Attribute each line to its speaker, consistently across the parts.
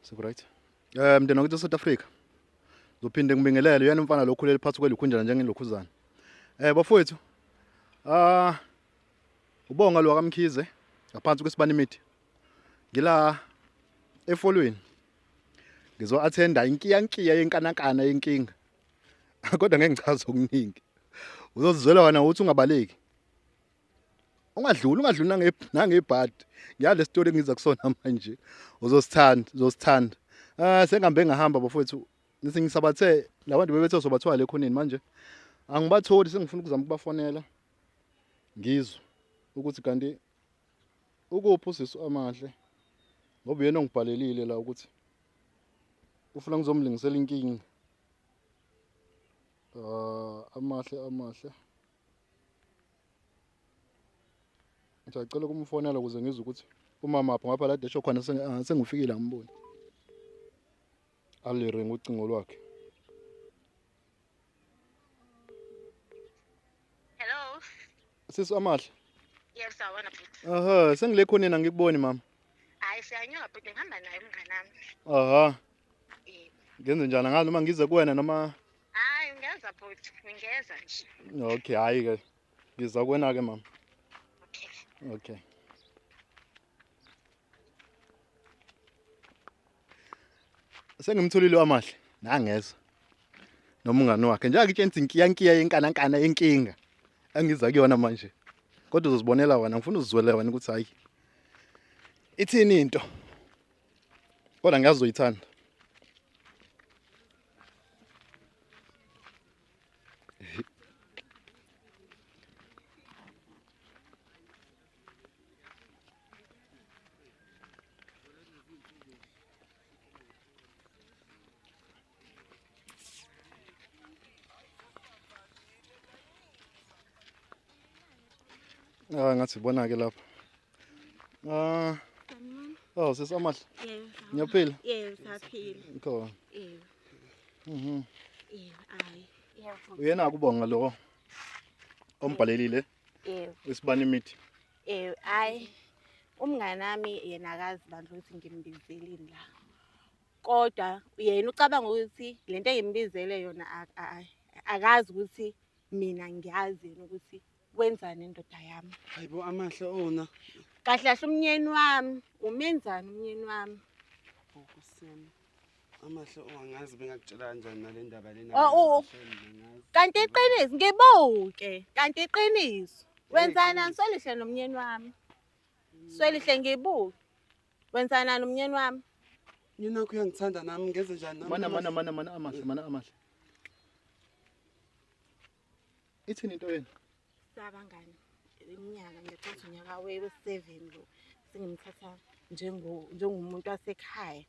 Speaker 1: Sekuright. Mndeni wakithi South Africa. Ngizophinde ngibingelele uyena umfana lo khulele phansi kwelukhunjana njengelokhuzana. Bafowethu. Ah ubonga lo kaMkhize ngaphansi kwesibani media. Ngila efolweni. Ngizo attenda inkiyankiya yenkanankana yenkinga. Kodwa ngeke ngichaze okuningi. Uzozizwela wena ukuthi ungabaleki. Ungadluli ungadluli nange nangebhadi. Ngiyale story engiza kusona manje. Uzosithanda, uzosithanda. Ah sengihambe ngahamba bafowethu. Ngithi ngisabathe labantu bebethe sobathiwa le khoneni manje. Angibatholi sengifuna ukuzama ukubafonela. Ngizwe ukuthi kanti ukuphi usisi amahle ngoba uyena ongibhalelile la ukuthi ufuna ngizomlingisela inkinga. Ah amahle amahle. Ngicela ukumfonela ukuze ngizwe ukuthi umama apho ngapha la desho khona sengifikile angiboni. Aliringa ucingo lwakhe.
Speaker 2: Hello.
Speaker 1: Sisi amahle.
Speaker 2: Yes, sawubona bhuti.
Speaker 1: Aha, sengile khoneni angikuboni mama.
Speaker 2: Hayi siyanyuka bhuti ngihamba naye umngane wami.
Speaker 1: Aha.
Speaker 2: Yebo.
Speaker 1: Ngenze njani angazi noma ngize kuwena noma
Speaker 2: Hayi ungeza bhuti, ngingeza nje.
Speaker 1: Okay, hayi ke. Ngiza kuwena ke mama.
Speaker 2: Okay.
Speaker 1: Okay. Sengimtholile amahle nangezwa nomngani wakhe nje akutshela inkiyankiya yenkanankana yenkinga engiza kuyona manje kodwa uzozibonela wena ngifuna uzizwele wena ukuthi hayi ithini into kodwa ngiyazi uzoyithanda. Ah ngathi ibona ke lapha. Ah. Oh sisi amahle.
Speaker 2: Yebo.
Speaker 1: Ngiyaphila.
Speaker 2: Yebo, saphila.
Speaker 1: Ngikho.
Speaker 2: Yebo.
Speaker 1: Mhm.
Speaker 2: Yebo, hayi. Yebo.
Speaker 1: Uyena akubonga lo ombhalelile
Speaker 2: Yebo.
Speaker 1: isibani imithi.
Speaker 2: Yebo, hayi. Umngane wami yena akazi bandla ukuthi ngimbizeleni la. Kodwa yena ucabanga ukuthi lento engimbizele yona akazi ukuthi mina ngiyazi yena ukuthi wenzani indoda yami.
Speaker 3: Hayibo amahle ona.
Speaker 2: Kahle kahle umnyeni wami, umenzani umnyeni wami?
Speaker 3: Nkosi yami. Amahle ongazi bengakutshela kanjani nale ndaba lena.
Speaker 2: Oh, oh. Kanti iqiniso ngibuke, kanti iqiniso. Wenzani Swelihle nomnyeni wami? Swelihle ngibuke. Wenzani nomnyeni wami?
Speaker 3: Mina nakho uyangithanda nami ngenze njani nami?
Speaker 1: Mana mana mana mana amahle mana amahle. Ithini into yenu?
Speaker 2: Sabangani iminyaka ngiyaqonda unyaka we-7 lo sengimthatha njengomuntu wasekhaya.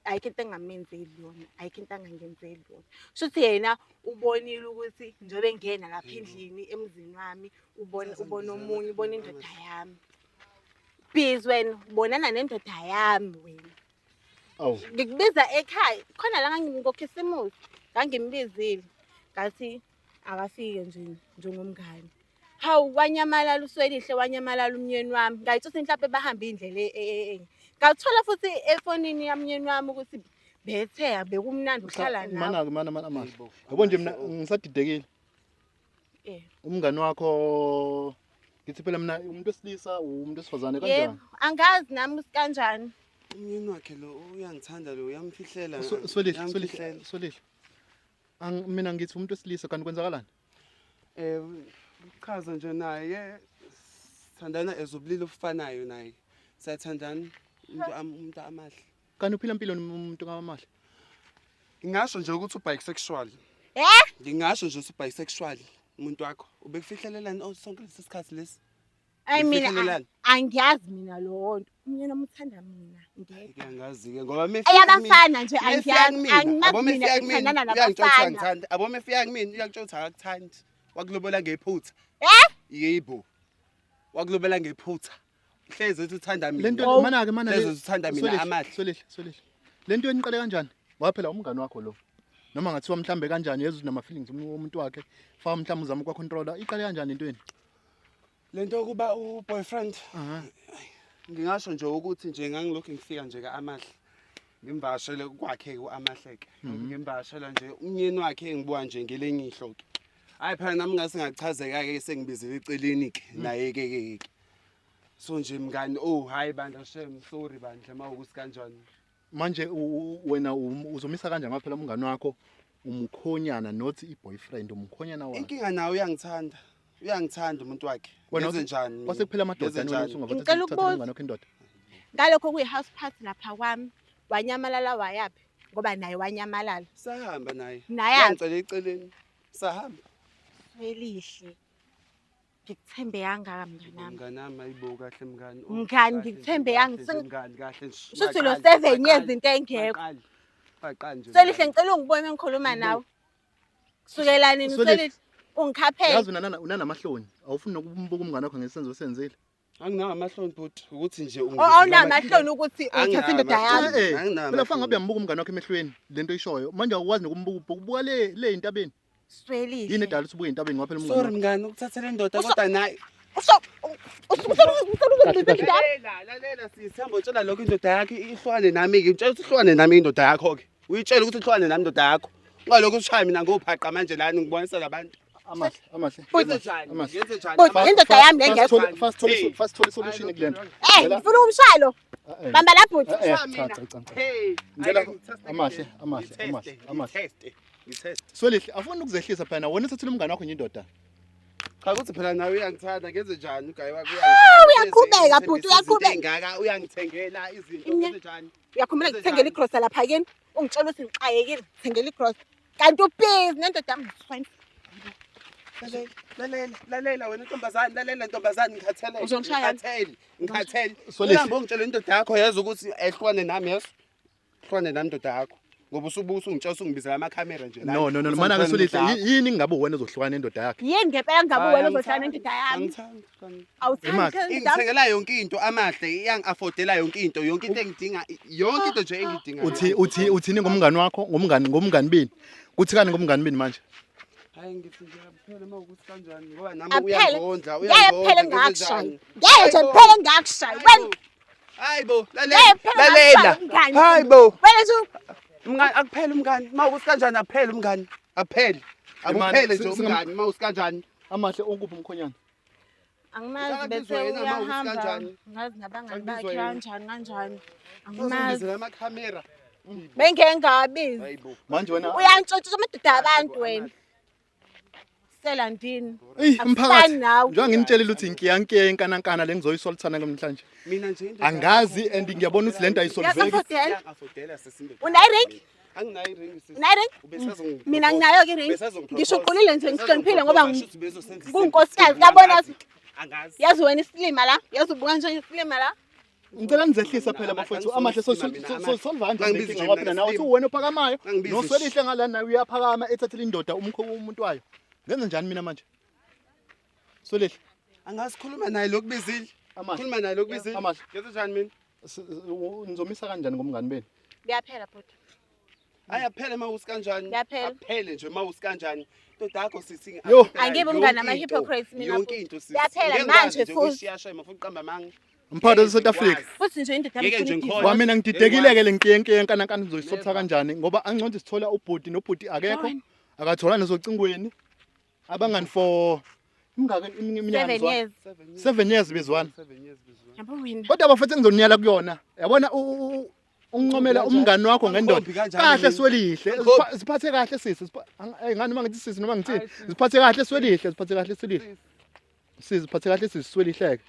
Speaker 2: Ayikho into engamenzeli yona, ayikho into angangenzeli yona. Shuthi yena ubonile ukuthi njengoba engena lapha endlini emzini wami ubona ubona omunye ubona indoda yami. Busy wena ubonana nendoda yami wena.
Speaker 1: Awu.
Speaker 2: Ngikubiza ekhaya khona la ngangingokhisimusi ngangimbizile ngathi akafike nje njengomngane. Hawu wanyamalala uSwelihle wanyamalala umnyeni wami. Ngayithusa mhlawumbe bahambe indlela enye. Ngathola futhi efonini yamnyeni wami ukuthi bethe bekumnandi ukuhlala nawe.
Speaker 1: Mana mana mana amahle. Yabo nje mina ngisadidekile. Umngani wakho ngithi phela mina umuntu wesilisa umuntu wesifazane
Speaker 2: Yebo,
Speaker 1: kanjani?
Speaker 2: angazi nami ukuthi kanjani.
Speaker 3: Umyeni wakhe lo uyangithanda lo uyamfihlela.
Speaker 1: Swelihle Swelihle
Speaker 3: uyamfihlela.
Speaker 1: Swelihle. Ang mina ngithi umuntu wesilisa kanti kwenzakalani?
Speaker 3: Chaza nje naye sithandana as ubulili obufanayo naye. Siyathandana umuntu umuntu amahle.
Speaker 1: Kanti uphila impilo nomuntu kamahle.
Speaker 3: Ngingasho nje ukuthi ubisexual.
Speaker 2: Eh?
Speaker 3: Ngingasho nje ukuthi ubisexual umuntu wakho. Ubekufihlelelani oh sonke lesi sikhathi lesi?
Speaker 2: Ayi mina
Speaker 3: Ufihlelelani?
Speaker 2: angiyazi mina lowo nto. Umyeni wami uthanda mina ngedwa.
Speaker 3: Ngiyangazi-ke ngoba
Speaker 2: Eyabafana nje angiyazi angimazi mina ethandana nabafana.
Speaker 3: Abo mefika kumina uyangitshela ukuthi akakuthandi. Wakulobola ngephutha.
Speaker 2: Eh?
Speaker 3: Yebo. Wakulobola ngephutha. Hlezi ethi uthanda mina.
Speaker 1: Lento
Speaker 2: Oh.
Speaker 1: mana ke mana
Speaker 3: Hlezi uthanda mina
Speaker 1: Swelihle,
Speaker 3: amahle.
Speaker 1: Swelihle Swelihle. Lento yeniqale kanjani? Ngoba phela umngani wakho lo. Noma ngathiwa mhlambe kanjani yezwe nama feelings umuntu wakhe. Faka mhlambe uzama ukwa controller. Iqale kanjani into yenu?
Speaker 3: Lento yokuba u-boyfriend
Speaker 1: Aha.
Speaker 3: ngingasho nje ukuthi nje ngangilokhu ngifika nje ka-amahle. Ngimvakashele kwakhe u-Amahleke. Ngimvakashela nje umyeni wakhe engibuka nje ngelinye ihlo ke. Hayi phela nami ngase ngachazeka ke sengibizele eceleni ke naye ke ke ke. So nje mngani oh hayi bandla shem sorry bandla mawukuthi kanjani.
Speaker 1: Manje wena uzomisa kanjani ngoba phela umngani wakho umkhonyana not i-boyfriend umkhonyana wakhe.
Speaker 3: Inkinga nawe uyangithanda. Uyangithanda umuntu wakhe.
Speaker 1: Wena
Speaker 3: Ngenze njani?
Speaker 1: Kwase kuphela amadoda
Speaker 3: Ngenze
Speaker 1: yini wena
Speaker 3: njani?
Speaker 1: usungabathatha
Speaker 2: Ngicela
Speaker 1: uthathe
Speaker 2: ukubuza.
Speaker 1: umngani wakho indoda.
Speaker 2: Ngalokho kuyi-house party lapha kwami wanyamalala wayaphi ngoba naye wanyamalala.
Speaker 3: Sahamba naye.
Speaker 2: Naye aphi?
Speaker 3: Wangicela eceleni. Sahamba.
Speaker 2: Swelihle. Ngikuthembe kangaka mnganami.
Speaker 3: Mnganami ayibo kahle mngani. Oh,
Speaker 2: Mngani,
Speaker 3: kahle nje,
Speaker 2: ngikuthembe
Speaker 3: kahle
Speaker 2: yangi-
Speaker 3: nje, Mngani kahle nje.
Speaker 2: Shuthi lo
Speaker 3: Ungaqali,
Speaker 2: 7 years
Speaker 3: ungaqali,
Speaker 2: into engekho.
Speaker 3: ungaqali. Ungaqali nje.
Speaker 2: Swelihle
Speaker 3: mngani.
Speaker 2: ngicela ungibone ngikhuluma nawe. Kusukela nini
Speaker 1: Swelihle.
Speaker 2: Swelihle ungikhaphele.
Speaker 1: Yazi unanamahloni. Awufuni nokumbuka umngani wakho ngesenzo osenzile.
Speaker 3: Anginawo amahloni bhuti ukuthi nje
Speaker 2: Oh, awunamahloni ukuthi uthathe indoda yami.
Speaker 3: Anginawo.
Speaker 1: Eh,
Speaker 3: Anginawo
Speaker 1: phela fangabe
Speaker 3: amahloni.
Speaker 1: uyambuka umngani wakho emehlweni lento oyishoyo. Manje awukwazi nokumbuka ubuka le le entabeni.
Speaker 2: Swelihle.
Speaker 1: Yini edala ukuthi ubuke entabeni ngoba phela umngani
Speaker 3: Sorry
Speaker 1: wakho.
Speaker 3: mngani ukuthathela indoda kodwa naye.
Speaker 2: Uso usukuzobizela indoda yami.
Speaker 3: Lalela, lalela sisi hamba utshela lokho indoda yakho ihlwane nami ke. Utshela ukuthi ihlwane nami indoda yakho ke. Uyitshela ukuthi ihlwane nami indoda yakho. Ungalokhu ushaya mina ngophaqa manje lana ngibonisa labantu.
Speaker 1: Amahle, amahle.
Speaker 3: Ngenze njani?
Speaker 1: Amahle.
Speaker 3: Ngenze njani?
Speaker 2: Bhuti, indoda yami le engekho.
Speaker 1: Fast thole fast thole solution kule nto.
Speaker 2: Eh, ngifuna ukumshaya lo. Bamba la bhuti.
Speaker 1: Eh, cha cha cha. cha.
Speaker 3: Hey,
Speaker 1: Ngicela-
Speaker 3: ake ngitheste
Speaker 1: Amahle,
Speaker 3: ke.
Speaker 1: amahle,
Speaker 3: Ngitheste,
Speaker 1: amahle, amahle.
Speaker 3: ngitheste, ngitheste.
Speaker 1: Swelihle, afuna ukuzehlisa phela wena uthathile umngani wakho nje indoda.
Speaker 3: Cha ukuthi phela nawe uyangithanda ngenze njani ugayi wakho uyangithanda.
Speaker 2: Uyaqhubeka, bhuti, uyaqhubeka.
Speaker 3: Engaka uyangithengela izinto
Speaker 2: Imnya.
Speaker 3: ngenze njani?
Speaker 2: Uyakhumbula ngikuthengela igrosa lapha kini? Ungitshela ukuthi ngixakekile, ngithengela igrosa. Kanti ubhizi nendoda yami. Fine.
Speaker 3: Lalela, lalela, lalela wena ntombazane, lalela ntombazane ngikhathele.
Speaker 2: Uzongishaya?
Speaker 3: Ngikhathele, ngikhathele.
Speaker 1: Swelihle.
Speaker 3: Uhambe ungitshela indoda yakho yazi ukuthi ehlukane nami yeso. Hlukane nami indoda yakho. Ngoba usubusa ungitshela usungibizela amakhamera nje.
Speaker 1: No no no, mana ke Swelihle, yini ngabe wena ozohlukana nendoda yakhe?
Speaker 2: Yini ngempela ngabe wena ozohlala nendoda yami?
Speaker 3: Angithandi. angithandi.
Speaker 2: Awuthandi
Speaker 1: Imali.
Speaker 2: phela indoda yami?
Speaker 3: Ingithengela yonke into amahle, iyangi-affordela yonke into, yonke into engidinga, yonke into nje engidinga.
Speaker 1: Uthi uthi uthini ngomngani wakho, ngomngani ngomngani bini? Kuthi kani ngomngani bini manje?
Speaker 3: Hayi ngithi nje aphele uma ukuthi kanjani ngoba nami
Speaker 2: Aphele.
Speaker 3: uyangondla,
Speaker 2: Ngeke
Speaker 3: uyangondla.
Speaker 2: phele
Speaker 3: ngenze
Speaker 2: ngakushaya.
Speaker 3: njani?
Speaker 2: Ngeke nje phele ngakushaya. Wena
Speaker 3: Hayi bo, lalela.
Speaker 2: ngeke phele
Speaker 3: Lalela.
Speaker 2: ngakushaya mngani.
Speaker 3: Hayi bo.
Speaker 2: Wena nje
Speaker 3: Mngani akuphele umngani. Uma ukuthi kanjani akuphele umngani. Akuphele. Akuphele nje umngani uma ukuthi kanjani.
Speaker 1: Amahle okuphi umkhonyana?
Speaker 2: Angimazi
Speaker 3: Ngicela
Speaker 2: bese
Speaker 3: kubizwe yena uma ukuthi
Speaker 2: uyahamba.
Speaker 3: kanjani.
Speaker 2: Ngazi nabangani
Speaker 3: Ngicela
Speaker 2: bakhe
Speaker 3: kubizwe yena.
Speaker 2: kanjani kanjani. Angimazi.
Speaker 3: Uzongibizela amakhamera.
Speaker 2: Bengeke ngabizi.
Speaker 3: Hayi bo.
Speaker 1: Manje wena
Speaker 2: Uyantshontsha amadoda abantu wena. Sela ndini.
Speaker 1: Eyi
Speaker 2: Akufani
Speaker 1: mphakathi.
Speaker 2: nawe.
Speaker 1: Njengoba nginitshelile ukuthi inkiyankiya inkanankana le ngizoyisolithana namhlanje.
Speaker 3: Mina nje indoda
Speaker 1: Angazi and ngiyabona ukuthi lento ayisolveki.
Speaker 2: Uyaku-affordela?
Speaker 3: Iyangi-affordela sisi indoda.
Speaker 2: Unayo i-ring?
Speaker 3: Anginayo i-ring sisi.
Speaker 2: Unayo i-ring?
Speaker 3: Ubesazongi-
Speaker 2: Mina nginayo-ke i-ring.
Speaker 3: Besazongi-propose.
Speaker 2: Ngisho uqulile nje ngihloniphile ngoba
Speaker 3: Besazongi-propose, shuthi bezosenza
Speaker 2: ngunkosikazi
Speaker 3: isithembu.
Speaker 2: kabona
Speaker 3: Angazi.
Speaker 2: yazi wena isilima la yazi ubuka nje isilima la
Speaker 1: Ngicela nizehlise phela bafowethu amahle solva kanjani
Speaker 3: Ngangibizi
Speaker 1: lenkinga
Speaker 3: nje
Speaker 1: ngoba
Speaker 3: mina
Speaker 1: phela nawe
Speaker 3: isilima.
Speaker 1: usuwena ophakamayo
Speaker 3: Ngangibizi nje.
Speaker 1: noswelihle ngala nawe uyaphakama ethathele indoda umuntu wayo. Ngenze njani mina manje? Swelihle
Speaker 3: Angazi khuluma naye lokubizile.
Speaker 1: Amahle.
Speaker 3: Khuluma naye lokubizile.
Speaker 1: Amahle.
Speaker 3: Ngenze njani mina?
Speaker 1: Nizomisa kanjani ngomngani benu?
Speaker 2: Kuyaphela bhuti.
Speaker 3: Hayi aphele uma usi kanjani.
Speaker 2: Kuyaphela.
Speaker 3: Aphele nje uma usi kanjani. Indoda yakho sisi
Speaker 1: Yo.
Speaker 2: Angibe umngani nama-hypocrites mina
Speaker 3: Yonke
Speaker 2: futhi.
Speaker 3: into sisi.
Speaker 2: Kuyaphela
Speaker 3: Ngeke
Speaker 2: manje
Speaker 3: ngikwazi nje
Speaker 2: futhi.
Speaker 3: ukuyishiyashaya uma uqamba amanga.
Speaker 1: Mphakathi wase-South Africa.
Speaker 2: Futhi nje indoda yami
Speaker 3: Ngeke
Speaker 2: ifuna
Speaker 3: nje
Speaker 2: i-divorce.
Speaker 3: ngikhone.
Speaker 1: Kwa mina ngididekile-ke le nkiyenkiye nkanankana nizoyisotha kanjani ngoba angcono sithola ubhuti nobhuti akekho akatholani nasocingweni abangani for imingaki iminyaka
Speaker 2: Seven
Speaker 1: nizwana?
Speaker 2: years.
Speaker 1: 7 years bezwana.
Speaker 3: 7 years bezwana.
Speaker 2: Yabo wena.
Speaker 1: Kodwa bafethu engizoniyala kuyona yabona unqomela umngani wakho ngendoda
Speaker 3: Angikhombi kanjani
Speaker 1: kahle
Speaker 3: mina.
Speaker 1: swelihle
Speaker 3: Angikhombi.
Speaker 1: siphathe kahle sisi ngani noma ngithi sisi noma ngithini siphathe kahle swelihle siphathe kahle swelihle sisi siphathe kahle sisi swelihleke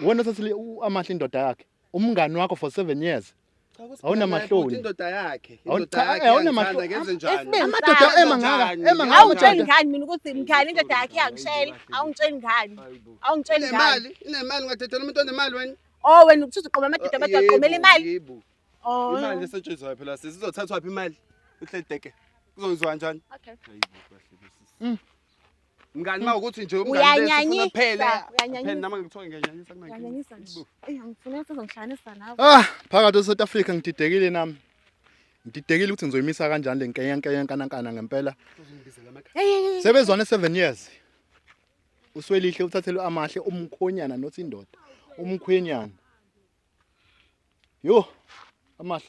Speaker 1: wena othathile amahle indoda yakhe umngani wakho for 7 years
Speaker 3: Cha, ukuthi
Speaker 1: Awunamahloni.
Speaker 3: phela indoda yakhe.
Speaker 1: Awun-
Speaker 3: Indoda
Speaker 1: cha,
Speaker 3: yakhe
Speaker 1: awunamahloni.
Speaker 3: iyangithanda, ngenze njani?
Speaker 2: Isibindi
Speaker 1: Amadoda
Speaker 2: sakho.
Speaker 1: ema ngaka
Speaker 3: Kanjani?
Speaker 1: ema ngaka
Speaker 2: Awungitsheli
Speaker 1: amadoda.
Speaker 2: ngani mina ukuthi mngani indoda yakhe iyangishela. Awungitsheli ngani. Awungitsheli ngani.
Speaker 3: Inemali, inemali ungadedela umuntu onemali wena.
Speaker 2: Oh wena uthi uzoqoma amadoda abantu aqomela imali.
Speaker 3: Yebo.
Speaker 2: Oh.
Speaker 3: Imali esetshenziswayo phela sisi izothathwa phi imali? Uhleli deke. Kuzonziwa kanjani?
Speaker 2: Okay.
Speaker 3: Mngani uma ukuthi nje umngani bese ufuna
Speaker 2: Uyanyanyisa,
Speaker 3: kuphele.
Speaker 2: uyanyanyisa.
Speaker 3: Phela nami ngithiwa ngiyanyanyisa kunankinga.
Speaker 2: Uyanyanyisa nje. Eyi angifuni usuzongihlanganisa nawe.
Speaker 1: Ah, phakathi e-South Africa ngididekile nami. Ngididekile ukuthi ngizoyimisa kanjani le nkeya nkanankana ngempela.
Speaker 3: Uzongibizela amakhaya.
Speaker 2: Hey hey hey.
Speaker 1: Sebezwane 7 years. Uswelihle uthathelwe amahle umkhonyana not indoda. Umkhwenyana. Yo, amahle.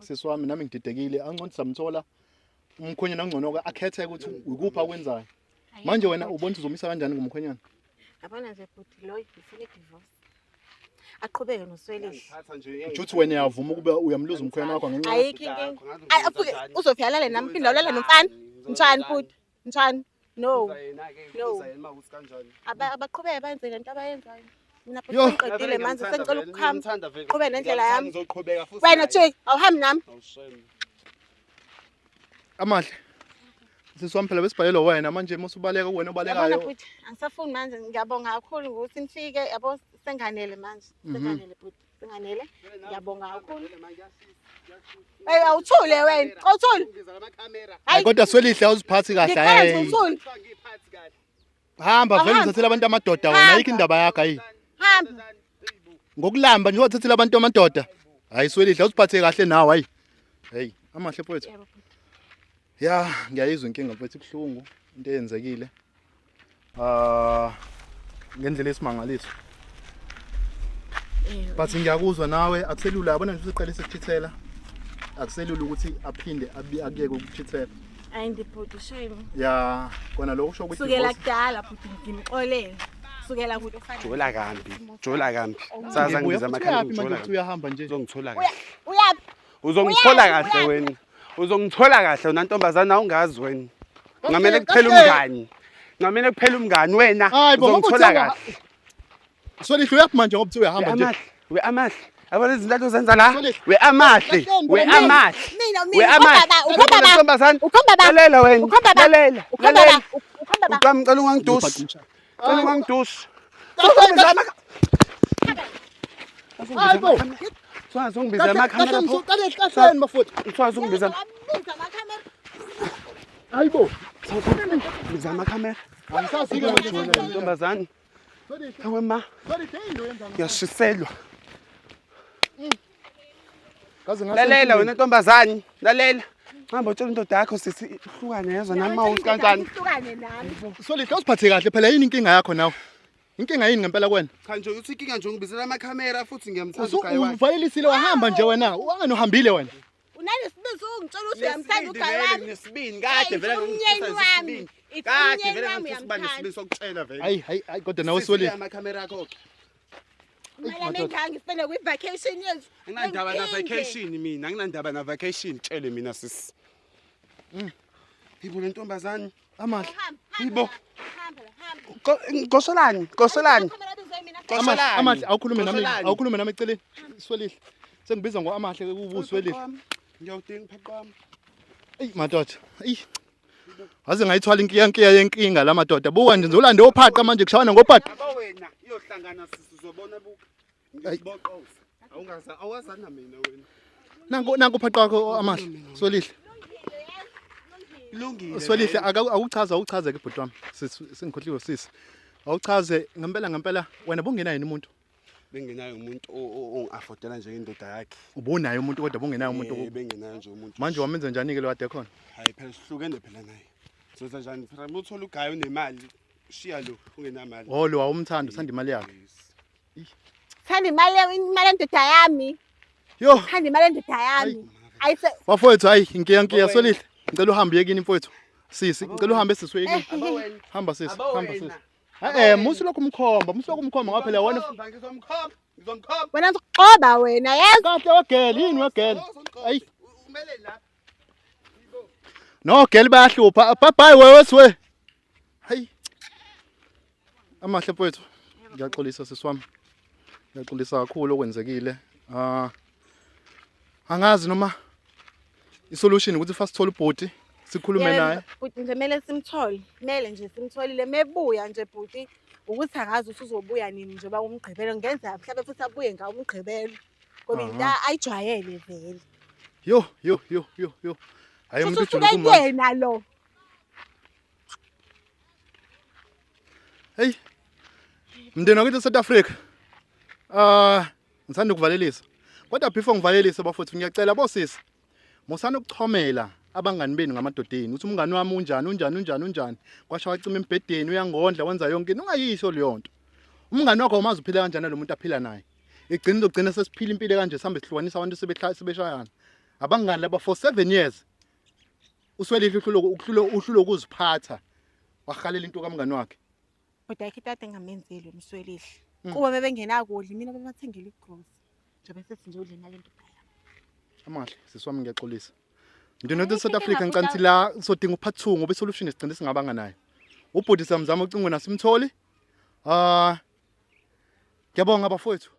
Speaker 1: Sisi wami nami ngididekile angcono samthola umkhwenyana ongcono ke akhethe ukuthi ukuphi akwenzayo. Manje wena ubona ukuthi uzomisa kanjani ngomkhwenyana?
Speaker 2: Yabona nje bhuti loyo ngifuna i-divorce. Aqhubeke noSwelihle.
Speaker 3: Ngithatha nje.
Speaker 1: Usho ukuthi wena uyavuma ukuba uyamluza umkhwenyana wakho ngenxa
Speaker 2: Ayikho inkinga. Ayi afuke uzofika alale nami phinde awulala nomfana. Njani bhuti? Njani? No. No. Abaqhubeke benze lento abayenzayo. Mina bhuti
Speaker 1: Yo.
Speaker 2: sengiqedile manje sengicela ukuhamba. Qhubeka nendlela yami.
Speaker 3: Ngizoqhubeka futhi.
Speaker 2: Wena Jake, awuhambi nami.
Speaker 3: Awushame.
Speaker 1: Amahle. Sisi wami phela besibhalelwa wena manje masubaleka kuwena
Speaker 2: Yabona
Speaker 1: obalekayo.
Speaker 2: bhuti, angisafuni manje ngiyabonga kakhulu ngokuthi nifike yabo senganele manje. Senganele bhuti, senganele. Ngiyabonga kakhulu. Hey awuthule wena, awuthule.
Speaker 3: Ngiza lamakhamera.
Speaker 1: Hayi kodwa Swelihle awuziphathi kahle.
Speaker 2: Ngikhala nje
Speaker 1: Hayi.
Speaker 2: uthule.
Speaker 3: Kuthiwa ngiyiphathi kahle.
Speaker 1: Hamba vele
Speaker 2: Awuhambi.
Speaker 1: uthathela abantu amadoda wena
Speaker 2: Hamba.
Speaker 1: ayikho indaba yakho ayi.
Speaker 2: Hamba.
Speaker 1: Ngokulamba nje wathathela abantu amadoda. Hayi Swelihle awuziphathe kahle nawe hayi. Hey, amahle mfowethu.
Speaker 2: Yebo bhuti.
Speaker 1: Ya, ngiyayizwa inkinga mfethu ibuhlungu into eyenzekile. Ah ngendlela esimangaliso.
Speaker 2: Eh,
Speaker 1: But ngiyakuzwa nawe akuselula yabona nje usuqalisa ukuchithela. Akuselula ukuthi aphinde akuyeke ukuchithela.
Speaker 2: Ayi ndibhuti shame.
Speaker 1: Ya, kona lokho kusho ukuthi
Speaker 2: Sukela
Speaker 1: divorce-
Speaker 2: kudala bhuti ngimxolele. Sukela kude ufana.
Speaker 3: Jola kambi. Jola kambi. Saza
Speaker 1: Ngibuya
Speaker 3: ngibiza
Speaker 1: futhi
Speaker 3: amakhamera
Speaker 1: uyaphi manje
Speaker 3: ngijola.
Speaker 1: ukuthi uyahamba nje.
Speaker 3: Uzongithola
Speaker 2: Uya
Speaker 3: kahle.
Speaker 2: uyaphi?
Speaker 3: Uzongithola
Speaker 2: Uyaphi?
Speaker 3: kahle
Speaker 2: Uyaphi?
Speaker 3: wena. Uzongithola kahle wena ntombazana awungazi wena. Ngamele
Speaker 1: Kahle,
Speaker 3: kuphela
Speaker 1: kahle.
Speaker 3: umngani. Ngamele kuphela umngani wena.
Speaker 1: Hayi bo, ngoba
Speaker 3: Uzongithola
Speaker 1: uthenga-
Speaker 3: kahle.
Speaker 1: Swelihle uyaphi manje ngoba uthi uyahamba nje.
Speaker 3: Amahle, we amahle. Yabona izinto ade uzenza la?
Speaker 1: Swelihle.
Speaker 3: We amahle, we
Speaker 1: Kahleni,
Speaker 3: amahle.
Speaker 2: Mina
Speaker 3: We
Speaker 2: mina
Speaker 3: amahle.
Speaker 2: ukhomba ba ukhomba ba.
Speaker 3: Ntombazane.
Speaker 2: Ukhomba ba.
Speaker 3: Lalela wena.
Speaker 2: Ukhomba ba.
Speaker 3: Lalela.
Speaker 2: Ukhomba ba.
Speaker 3: Lalela.
Speaker 2: Ukhomba ba.
Speaker 3: Ubaba ngicela ungangidusi. Ngicela ungangidusi.
Speaker 1: Hayi bo.
Speaker 3: Swazi ungibiza amakhamera pho.
Speaker 1: Kahle kahle bafowethu.
Speaker 3: Swazi ungibiza.
Speaker 2: Wabiza amakhamera.
Speaker 1: Hayi bo.
Speaker 3: Biza amakhamera.
Speaker 1: Angisazi ke manje.
Speaker 3: Ntombazane.
Speaker 1: Swelihle,
Speaker 3: Ewe ma,
Speaker 1: Swelihle yini oyenza?
Speaker 3: ngiyashiselwa.
Speaker 1: Kaze ngase
Speaker 3: Lalela wena ntombazane, lalela. Hamba utshela indoda yakho sisi ihlukane yezwa nami mawusi kanjani.
Speaker 2: Uhlukane nami.
Speaker 1: Swelihle awuziphathe kahle phela yini inkinga yakho nawe? Inkinga yini ngempela kuwena?
Speaker 3: Cha nje uthi inkinga nje ungibizela amakhamera futhi ngiyamthanda ugayi wakhe.
Speaker 1: Uvayelisile wahamba nje wena. Wangani uhambile wena.
Speaker 2: Unanesibindi ungitshela ukuthi uyamthanda ugayi wami.
Speaker 3: Nesibindi kade vele
Speaker 2: Hey, umnyeni
Speaker 3: ngangifisa
Speaker 2: wami.
Speaker 3: isibindi.
Speaker 2: It's
Speaker 3: Kade
Speaker 2: umnyeni
Speaker 3: vele
Speaker 2: wami
Speaker 3: ngangifisa ukuba
Speaker 2: uyamthanda.
Speaker 3: nesibindi sokutshela vele.
Speaker 1: Hayi hayi hayi kodwa nawe
Speaker 3: Sisi,
Speaker 1: Swelihle.
Speaker 3: amakhamera akho ke.
Speaker 2: Imali yami engaka ngisipende kwi-vacation yethu.
Speaker 3: Anginandaba na
Speaker 2: Ngiphinde.
Speaker 3: vacation mina, anginandaba na vacation tshele mina sisi. Yibo le ntombazane.
Speaker 1: Amahle.
Speaker 2: Hamba, hamba
Speaker 3: Yibo.
Speaker 2: la, hamba la, hamba.
Speaker 3: Gosolani, gosolani.
Speaker 2: Amakhamera abizwe mina.
Speaker 1: Amahle,
Speaker 3: Gosolani.
Speaker 1: amahle awukhulume nami,
Speaker 3: Gosolani.
Speaker 1: awukhulume nami eceleni. Swelihle. Sengibiza ngo amahle kubuSwelihle.
Speaker 3: Ngiyawudinga phaqa wami.
Speaker 1: Eyi madoda. Eyi. Waze ngayithwala inkiya nkiya yenkinga la madoda. Buka nje ngizolanda ophaqa manje kushawana ngophaqa.
Speaker 3: Yabo wena iyohlangana sisi uzobona buka.
Speaker 1: Ayi.
Speaker 3: Ngiboqoza. Awungaza awazana mina wena.
Speaker 1: Nanku nanku uphaqa wakho amahle. Swelihle.
Speaker 3: Lungile.
Speaker 1: Swelihle awuchaze awuchaze ke bhuti wami. Sisi sengikhohliwe sisi. Awuchaze ngempela ngempela wena bungenayo yini umuntu?
Speaker 3: Bengenayo umuntu ongi-affordela nje indoda yakhe.
Speaker 1: Ubunayo umuntu kodwa bungenayo umuntu.
Speaker 3: Bengenayo nje umuntu.
Speaker 1: Manje wamenze njani ke lo kade khona?
Speaker 3: Hayi phela sihlukene phela naye. Soza njani phela uma uthola ugayi unemali shiya lo ungenamali.
Speaker 1: Oh lo awumthanda uthanda imali yakhe.
Speaker 3: Yes.
Speaker 2: Thanda imali imali yendoda yami.
Speaker 1: Yo,
Speaker 2: Thanda imali yendoda yami. Ayise
Speaker 1: bafowethu hayi inkiya nkiya Swelihle. Ngicela uhambe uye kini mfowethu. Sisi, ngicela uhambe sisi uye kini.
Speaker 3: Abawena.
Speaker 1: Hamba sisi, hamba
Speaker 3: Abawena.
Speaker 1: sisi. Eh, musu lokhu umkhomba, musu lokhu umkhomba ngoba phela wena
Speaker 3: Ngizomkhomba, ngizomkhomba.
Speaker 2: wena uzokuxoba wena yes.
Speaker 1: kahle wagela yini wagela. Ayi,
Speaker 3: Umele la.
Speaker 1: no gel bayahlupha. Bye bye wewe siwe. Hayi. Amahle mfowethu. Ngiyaxolisa sisi wami. Ngiyaxolisa kakhulu okwenzekile. Ah. Angazi noma isolution ukuthi first thola ubhuti sikhulume naye.
Speaker 2: Bhuti nje kumele simthole. Kumele nje simtholile mebuya nje bhuti ukuthi angazi ukuthi uzobuya nini njengoba umgqibelo ngenzeka mhlawumbe futhi abuye ngawo umgqibelo. Ngoba into ayijwayele vele.
Speaker 1: Yo yo yo yo yo. Hayi
Speaker 2: Futhi
Speaker 1: umuntu
Speaker 2: usuke
Speaker 1: ujuluka umama.
Speaker 2: kuyena lo.
Speaker 1: Hey. Mndeni wakithi South Africa. Ah, ngithanda ukuvalelisa. Kodwa before ngivalelise bafowethu ngiyacela bosisi. Musana ukuchomela abangani benu ngamadodeni. Uthi umngani wami unjani unjani unjani unjani. Kwasha wacima embhedeni uyangondla wenza yonke into ungayisho leyo nto. Umngani wakho umazi uphila kanjani lo muntu aphila naye. Igcina izogcina sesiphila impilo kanje sihambe sihlukanisa abantu sebehla sebeshayana. Abangani laba for 7 years. Uswelihle uhlulo uhlulo uhlulo ukuziphatha. Wahalela into kamngani wakhe.
Speaker 2: Kodwa ayikho into ade engamenzeli umswelihle. Kuba bebengenakudla mina bebathengela igrosa. Njengoba sethi nje udle nale ndoda yami.
Speaker 1: Amahle sisi wami ngiyaxolisa. Mndeni wethu
Speaker 2: Ayikho
Speaker 1: South
Speaker 2: into
Speaker 1: Africa
Speaker 2: engafuta-
Speaker 1: ngicanti la sodinga upart 2 ngoba isolution sigcine singabanga nayo. Ubhuti samzama ucingweni asimtholi. Ah Ngiyabonga bafowethu.